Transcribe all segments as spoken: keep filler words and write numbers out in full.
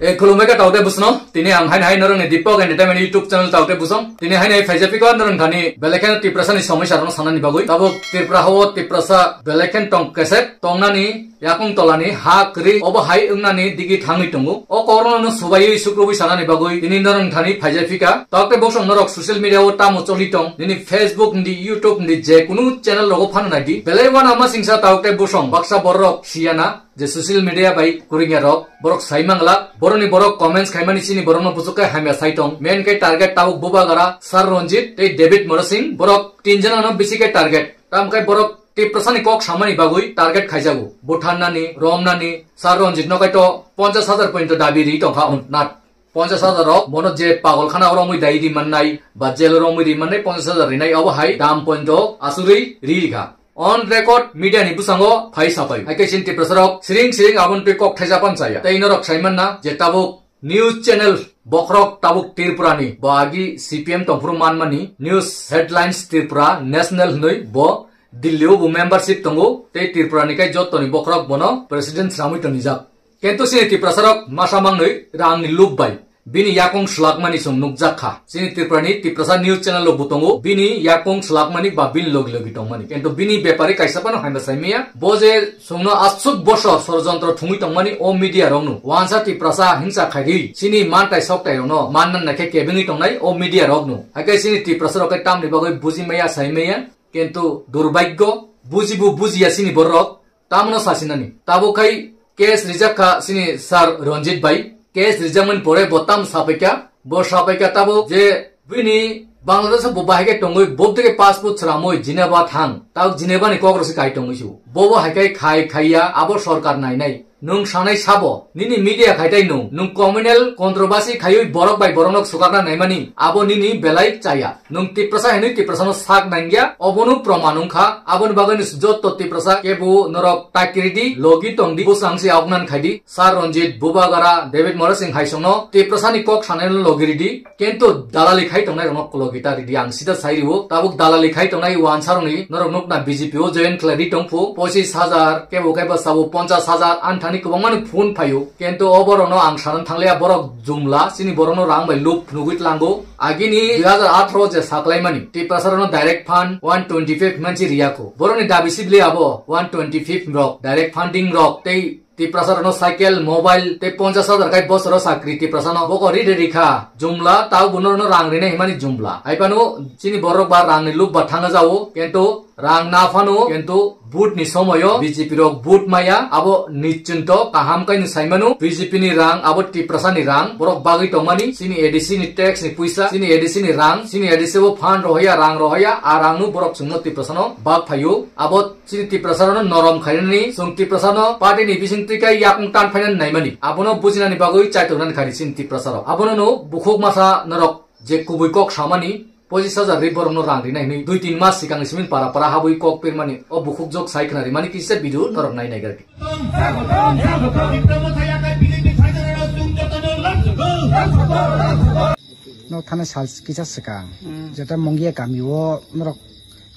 E khulumbai kha taote busno, tini ang haino hai norokni Deepak Entertainment YouTube channel taote busong. Tini haino hai phaijak phikha norok thani belai kheno Tiprasani somosya rokno sanani bagwi. Tabuk Tripura hao Tiprasa belai khen tong kesep tongnani yakung tolani ha kwrwi obo hai wngnani digi thangwi tongo. O korokno no subaiwi sukrubwi sanani bagwi tini norok thani phaijak phikha. Taote busong norok social media o tamo choli tong, nini Facebook ni, YouTube ni, je kunu channel rogo phano naidi. Belai wana masingsa taote busong baksa borok siyana je social media bai kuringya rok, borok sai mangla, boroni borok comments khaimani chini borokno buchuk khe hamya sai tong. Main khe target tabuk Bubagra, Sir Ranjit tei David Morasing, borok tinjona no bisi khe target. Tamo khe borok Tiprasani kok samani bagwi target khaijago. Buthannani, romnani, Sir Ranjit no kaito ponchash hajar pointo dabi ri tongkha on nat. Ponchash hajar rok bono je pagol khana romwi dai ri mannai, ba jail romwi ri mannai ponchash hajar rinai obo hai dam pointo asugwi ri rikha. On record media ni bwskango phai sapai. Hai khe chini Tiprasa rok siring siring aboni twi kok thaisa pan chaya. Tei norok sai manna je tabuk news channel bokhorok tabuk Tripura ni bo agi C P M tongphuru manmani news headlines Tripura national hinwi bo Delhi o bo membership tongo tei Tripura ni kai joto ni bokhorok bono president sramwi tonijak. Kintu chini Tiprasa rok masa mangnwi rang ni lub bai bini yakung swlakmani chwng nukjak kha. Chini Tripura ni Tiprasa news channel rok bo tongo, bini yakung swlakmani ba bini logi logi tongmani. Kintu bini bepari kaisa phano hamya sai maya. Bo je chwngno aswk bosor sorojontro thungwi tongmani o media rokno. Wansa Tiprasa hingsa khaigwi chini mantai soktai rokno manna naikhe kebengwi tongnai o media rokno. Hai khe chini Tiprasa rok khe tamni bagwi buji maya sai maya. Kintu durbhagyo bujibo bujiya chini borok. Tamno sasinani. Tabuk khai case rijak kha chini Sir Ranjit bai. Case rijakmani pore bo tam sapaikha. Bo sapaikha tabuk je bini Bangladesh bo bahai khe tongwi bo tike passport sramwi Geneva thang. Tabuk Geneva ni kok rwse kai tongwi su. Bobo hai khe khai khaiya abo sorkar nainai. Nwng sanai sabo, nini media khai tai nwng, nwng communal controversy khaiwi borok bai borokno swkakna naimani, abo nini belai chaya. Nwng Tiprasa hinwi Tiprasano sak nangya, obono proman wngkha, aboni bagwi no joto Tiprasa kebo norok takiridi, logi tongdi, bwsang se augnan khaidi, Sir Ranjit, Bubagra, David Morasing hai songno Tiprasani kok sanaino logiridi, kintu dalali khai tongnai rokno logi ta ridi, ang sida sai rio, tabuk dalali khai tongnai wansa rokni norok nukna B J P o join khlai ri tongphu, pochis hajar, kebo kebo sabo ponchas hajar, anthani kwbangmani phone phaio, kintu oborokno ang sanan thanglia, borok jumla, chini borokno rang bai lub phunugwi tlango. Agini dui hajar atharo je saklaimani, Tiprasa rokno direct fund one twenty five manchi riyakho. Borokni dabi sibli abo one twenty five rok, direct funding rok, tei Tiprasa rokno cycle, mobile, tei ponchas hajar kai bosoro sakri Tiprasano boko ri de rikha. Jumla, tau buno rokno rang rinai himani jumla. Hai phano chini borok ba rangni lub ba thanga jao, kintu rang na phano, kintu vote ni somoyo B J P rok vote maya, abo nischinto kaham kaino saimano, B J P ni rang, abo Tiprasa ni rang, borok bagwi tongmani, chini A D C ni tax ni puisa, chini A D C ni rang, chini A D C bo fund rohoya, rang rohoya, a rang no borok chwngno Tiprasano bak phaio, abo chini Tiprasa rokno norom khainani, chwng Tiprasano party ni bising twi kai yakung tan phainani naimani, abono bujinani bagwi chaitongnani khani chini Tiprasa rok. Abono no bukhuk masa norok je kubui kok samani, pochis hajar ri borokno rang rinai hinwi dui tin mas sikang simin para para habwi kok pirmani o bukhuk jok sai khna rimani kisa video norok nai nai gari. No thani sal kisa sikang, hmm, jeta Mongia kami o norok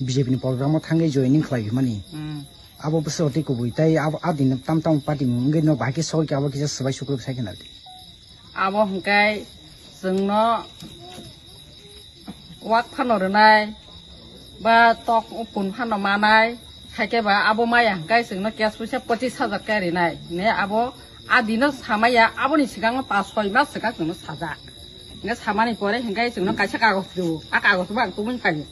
B J P ni program o thangwi joining khlai mani. Hmm. Abo bwswk tei kubui tei abo a din tam tam party wngwi no bahai khe sogwi khe abo kisa swbai sukruk sai khna. Abo hwnkhe chwngno wak phano rwnai, ba tok pun phano manai, haikhe ba abo maya hwnkhe chwngno cash puisa pochis hajar khe rinai. Ne abo a dino samaya, aboni swkango pas soi mas swkang chwngno sajak. Hwnkhe samani pore hwnkhe chwngno kaisa kagoj rwo, a kagoj bo ang tubui phaio.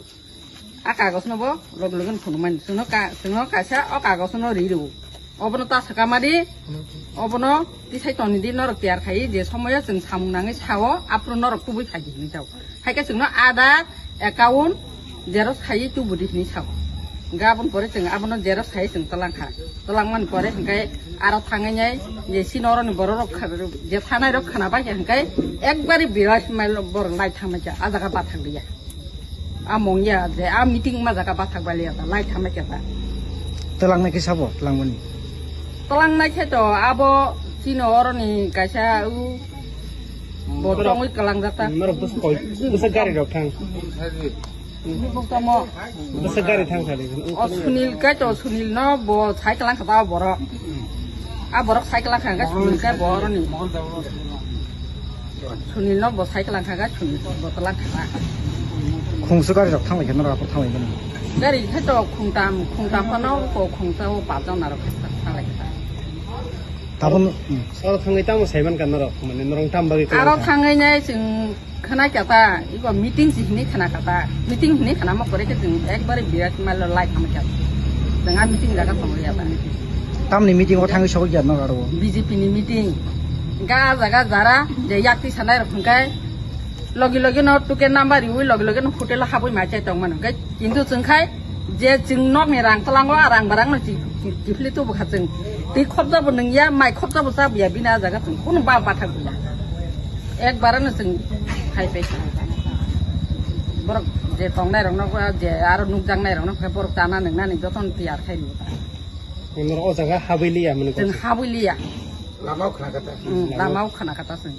A kagosno bo log logon phunukmani. Chwngno ka-, chwngno kaisa o kagosno ri rwo. Obono ta saka madi, obono tisai toni di norok tiyar khai je somoyo chwng samung nangwi sao, aphuru norok tubui phaidi hinwi jao. Haikhe chwngno Aadhaar, account, xerox khai tubudi hinwi sao. Gabon pore chwng abono xerox khai chwng twlang kha. Twlangmani pore hwnkhe aro thangwi nai je sini oroni borok rok kha-, je thanai rok khna bai khe hwnkhe ekbari birai mail borok lai thangmai kha, a jaga bathang liya. A mongya je a meeting ma jaga bathak baliya ta lai thamai khe ta. Twlang nai khe sabo, twlang mani. Twlang nai khe to abo chini oroni kaisa u bo tongwi kwlang jak ta. Norok bwsa koi, bwsa gari rok thang. Bo tamo. Bwsa gari thang thali. O Sunil kai to Sunil no bo sai kwlang kha ta borok. A borok cycle kha ga suni kha boroni. Suni no bo cycle kha ga suni bo tala kha. Khungsu gari rok thanglai khe norok aphuru thanglai mani. Gari khe to khungtam, khungtam phano ko khungsa o pajon narok khe thanglai kha. Tabun. Aro thangwi tamo saiman ka norok, mane norok tam bagwi. Aro thangwi nai chwng khana kya ta, iko meeting si hini khana kata. Meeting hini khana mo kore khe chwng ekbare birat mal lai khama kya. Chwng a meeting jaga thangwi ya ta. Tamni meeting o thangwi sogwi ya norok aro. B J P ni meeting. Ga jaga jara je yakti sanai rok hwnkai. Logi logi no tuke number riwi logi logi no hotel o habwi ma chai tong mano. Gai kintu chwng khai je chwng nok ni rang tlango a rang barang no chi chi- chifli tu bukha chwng. Twi khobja bo nung ya, mai khobja bo cha buya bini a jaga chwng kunu ba bathak buya. Ek bara no chwng khai pe. Borok je tong nai rok no je aro nuk jang nai rok no borok chana nung nani joton tiyar khai lu. Noro o jaga habwi liya mani. Chwng habwi liya. Lama o khana kata. Hmm, lama o khana kata chwng.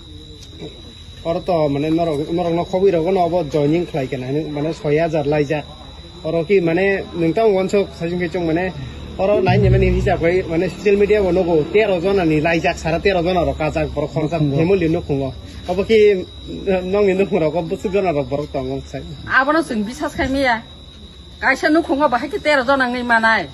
Oro to mane norok, norokno khobwi rokno obo joining khlai kena hinwi mane soi hajar laijak. Oro ki mane nwng tamo uansuk saichung khe chwng mane oro nai ni mani hisab khai mane social media bo nugo tero jona ni laijak, sara tero jona rok kajak borok khoroksa family nukhungo. Obo ki nongni nukhung rogo bwswk jona rok borok tongo sai. Abono chwng bisas khai maya. Kaisa nukhungo bahai khe tero jona wngwi manai.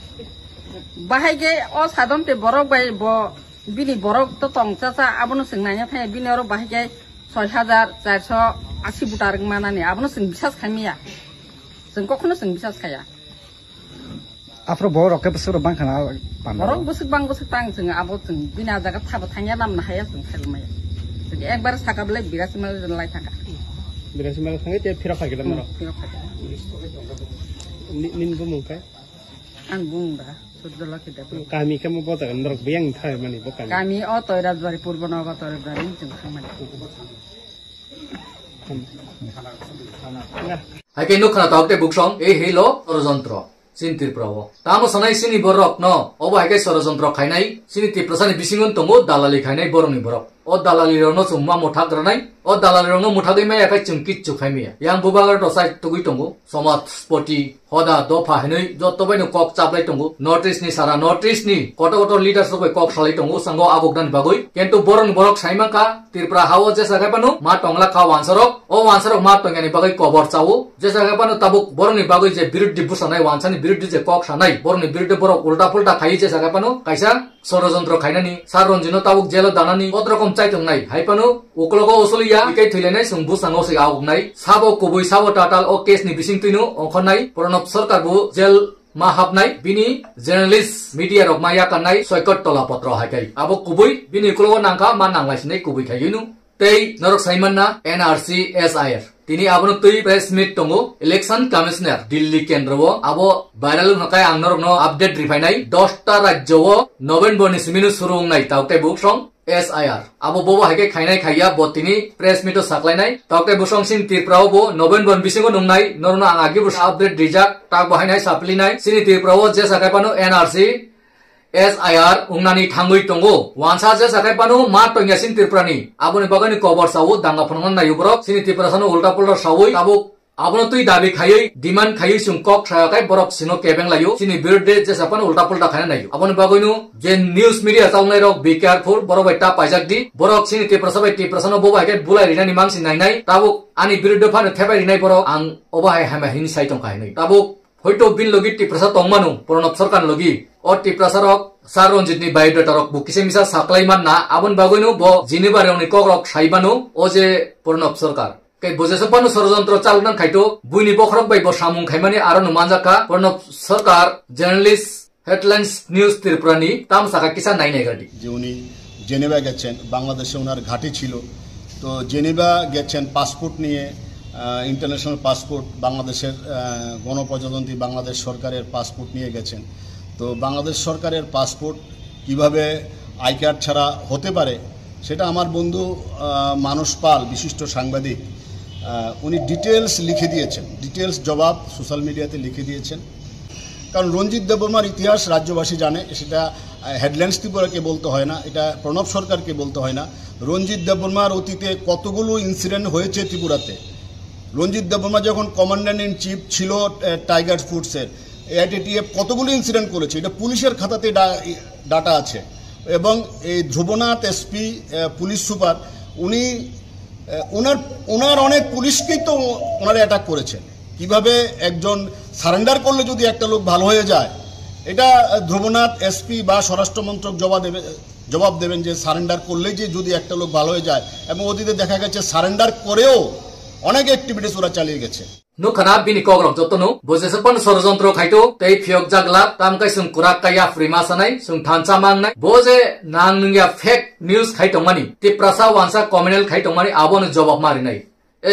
Bahai khe o sadon te borok bai bo bini borok to tong cha cha abono chwng naina phai bini oro bahai khe soi hajar charso asi butar wng manani abono chwng bisas khai maya. Chwng kokhono chwng bisas khaya. Aphuru borok rok khe bwswk rok bang khana panda. Borok bwswk bang bwswk tang chwng abo chwng bini a jaga thabo thangya namna haya chwng khai maya. Chwng ekbar saka belai birasi mal lai thangkha. Birasi mal thangwi te phirok khai khe Hmm, norok. Phirok khai khe. Ni- Nini bumung khe? Ang bumung da. Surjolaki Debbarma. Kami khe mo bo jaga norok biyang thai mani bo kami. Kami o Toirajbari, Purbo Nogo Toirajbari chwng thangmani. Hai khe nuk khna tok tei buksong, ei hei lo sorojontro. Chini Tripura o. Tamo sanai chini borok no, obo hai khe sorojontro khainai, chini Tiprasa ni bisingo tongo dalali khainai borok ni borok. O dalali rok no chwng ma muthak rwnai, o dalali rok no muthagwi maya khe chwng kichu khai maya. Yang bubagra to chai tugwi tongo, Samajpati, Hoda dopha hinwi joto bai no kok chaplai tongo. North East ni sara North East ni kotor kotor leaders rok bai kok salai tongo, sango agok dan bagwi. Kintu borok ni borok sai mankha, Tripura ha o jesa khai phano ma tongla kha wansa rok. O wansa rok ma tongya ni bagwi kobor chao. Jesa khai phano tabuk borok ni bagwi je biruddhi bwsanai wansa ni biruddhi je kok sanai, borok ni biruddhi borok ulta pulta khai jesa khai phano kaisa sorojontro khainani, Sir Ranjit no tabuk jail o danani, kotorokom chaitongnai, hai phano ukologo osoliya, tei thwilainai chwng bwskango se aoknai, sabo kubui sabo tatal o case ni bisingtwino ongkhornai, Pranab Sarkar bo jail ma hapnai, bini journalist media rok ma yakarnai, soikot tola potro hai kai. Abo kubui, bini ukologo nangkha ma nanglaisinai kubui khaiyunu. Tei norok sai manna N R C S I R. Tini abono twi press meet tongo. Election Commissioner Delhi kendro o abo viral wngkha khe ang norokno update riphainai. Dosta rajyo o November ni simi no suru wngnai tok tei buksong S I R. Abo bobo hai khe khainai khaiya bo tini press meet o saklainai. Tok tei buksong sini Tripura o bo November ni bisingo nungnai. Norokno ang agi bo update rijak. Tak bo hainai saplinai. Sini Tripura o jesa khai phano N R C S I R wngnani thangwi tongo. Wansa jesa khai phano ma tongya sini Tripura ni. Aboni bagwi ni kobor sao danga phunukna naio borok. Sini Tripura sano ulta pulta saui tabuk abono twi dabi khaiwi demand khaiwi chwng kok saya khai borok sino kebeng laio. Sini birudde jesa phano ulta pulta khaina naio. Aboni bagwi no je news media chawnai rok be careful borok bai ta paijak di. Borok sini Tripura sabai Tripura sano bo bai khe bulai rinani mangsi nainai. Tabuk ani birudde phano thepai rinai borok ang obo hai hamya hini sai tongkha hinwi. Tabuk Hoito bini logi Tiprasa tongmano, Pranab Sarkar logi. O Tiprasa rok, Sir Ranjit ni biodata rok bo kisa misa saklai manna, aboni bagwino bo Geneva rokni kok rok sai mano, o je Pranab Sarkar. Kei bo jesok phano sorojontro chalokna khaito, buini bokhorok bai bo samung khaimani aro no manjakha, Pranab Sarkar, journalist, Headlines News Tripura ni tam saka kisa nai nai gadi. যে উনি জেনেভা গেছেন, বাংলাদেশে ওনার ঘাঁটি ছিল। তো জেনেভা গেছেন পাসপোর্ট নিয়ে, আহ, international passport, বাংলাদেশের, আহ, গণপ্রজাতন্ত্রী বাংলাদেশ সরকারের পাসপোর্ট নিয়ে গেছেন। তো বাংলাদেশ সরকারের পাসপোর্ট কিভাবে আই কার্ড ছাড়া হতে পারে, সেটা আমার বন্ধু, আহ, মানস পাল, বিশিষ্ট সাংবাদিক, আহ, উনি ডিটেলস লিখে দিয়েছেন, ডিটেলস জবাব সোশ্যাল মিডিয়াতে লিখে দিয়েছেন। কারণ রঞ্জিত দেববর্মার ইতিহাস রাজ্যবাসী জানে, সেটা, আহ, হেডলাইন্স ত্রিপুরাকে বলতে হয় না, এটা প্রণব সরকারকে বলতে হয় না। রঞ্জিত দেববর্মার অতীতে কতগুলো ইনসিডেন্ট হয়েছে ত্রিপুরাতে। রঞ্জিত দেববর্মা যখন কমান্ডার ইন চিফ ছিল, আহ, টাইগার ফুডসের, এআইটিটিএফ কতগুলো ইনসিডেন্ট করেছে, এটা পুলিশের খাতাতে ডা-, ডাটা আছে। এবং এই ধ্রুবনাথ এসপি পুলিশ সুপার, উনি আহ, ওনার ওনার অনেক পুলিশকেই তো ওনারা অ্যাটাক করেছেন। কিভাবে একজন সারেন্ডার করলে যদি একটা লোক ভালো হয়ে যায়, এটা আহ, ধ্রুবনাথ এসপি বা স্বরাষ্ট্র মন্ত্রক জবাব দেবে, জবাব দেবেন যে সারেন্ডার করলেই যে যদি একটা লোক ভালো হয়ে যায়। এবং অতীতে দেখা গেছে সারেন্ডার করেও অনেক অ্যাক্টিভিটিস ওরা চালিয়ে গেছে। Nukhana bini kokrok jotono, bo jesa pan sorojontro khaito, tei phiyok jagla, tam kai sung kurak kai yapri ma sanai, sung thansa mangnai. Bo je nang nungya fake news khai tongmani, Tiprasa wansa communal khai tongmani, abono jobab marinai.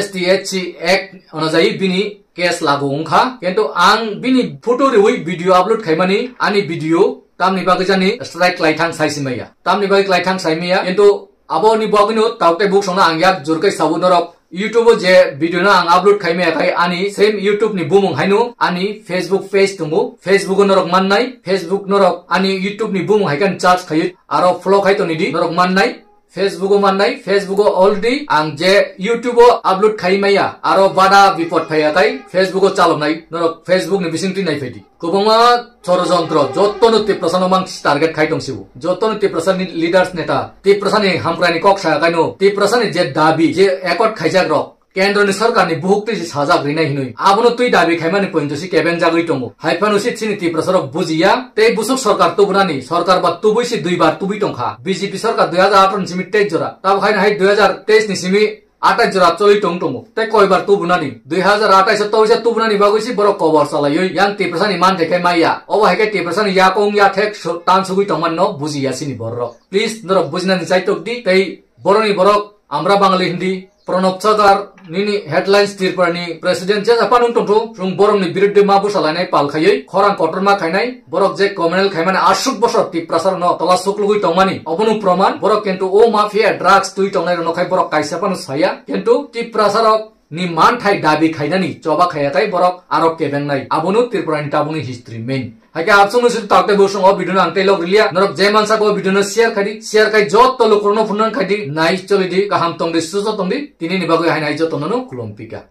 S T H C Act onojai bini case lagu wngkha, kintu ang bini photo riwi video upload khaimani, ani video tamni bagwi jani strike klaithang saisi maya. Tamni bagwi klaithang sai maya, kintu aboni bagwino taukte buksongno ang yak jurkai sabu norok YouTube o je video no ang upload khaimaya khai ani same YouTube ni bumung haino ani Facebook page tongo. Facebook o norok mannai, Facebook norok ani YouTube ni bumung haikan search khayo aro follow khai tonidi norok mannai. Facebook o mannai, Facebook o already ang je YouTube o upload khai maya, aro bada bipod phaiya khai Facebook o chaloknai, norok Facebook ni bising twi nai phaidi. Kwbangma sorojontro, jotono Tiprasano mang target khai tong sibo. Jotono Tiprasani leaders neta, Tiprasani hamkraini kok saya kaino, Tiprasani je dabi, je accord khaijak rok, kendroni sorkarni buhuk twi se sajak rinai hinwi. Abono twi dabi khaimani pointo se kebeng jagwi tongo. Haiphano se chini Tiprasarok bujiya, tei busuk sorkar tubunani, sorkar ba tubui se duibar tubui tongkha. B J P sorkar dui hajar atharo ni simi tei jora. Tabo haino hai dui hajar teis ni simi atai jora choli tong tongo. Tei koibar tubunani, dui hajar atai o tobisa tubunani bagwi se borok kobor chalaiwi yang Tiprasani manthai khe maiya. Obo hai khe Tiprasani yakung yathek su-, tan sugwi tongmani no bujiya sini borok. Please, norok bujinani chaitok di, tei boroni borok, Amra Bangali Hindi, Pranab Chakar, nini headlines Tripura ni president je japan wng tongthu, chwng borokni biruddhe ma bwsalainai pal khaiwi, khorang kotorma khainai, borok je communal khaimani aswk bosor Tiprasa no tola suklugwi tongmani, obono proman, borok kintu o mafia drugs twi tongnai rokno khai borok kaisa phano saya, kintu Tiprasa rok ni manthai dabi khainani choba khaiya khai borok aro kebengnai, abono Tripura ni tabukni history main. Hai khe absong no sir takte bo song o video no ang tei log riliya. Norok je mansa ko video no share khai di, share khai jotto lukurok no phunang khai di, nai choli di, kaham tong di, sujo tong di. Tini ni bagwi hai nai jotto no khulum pika.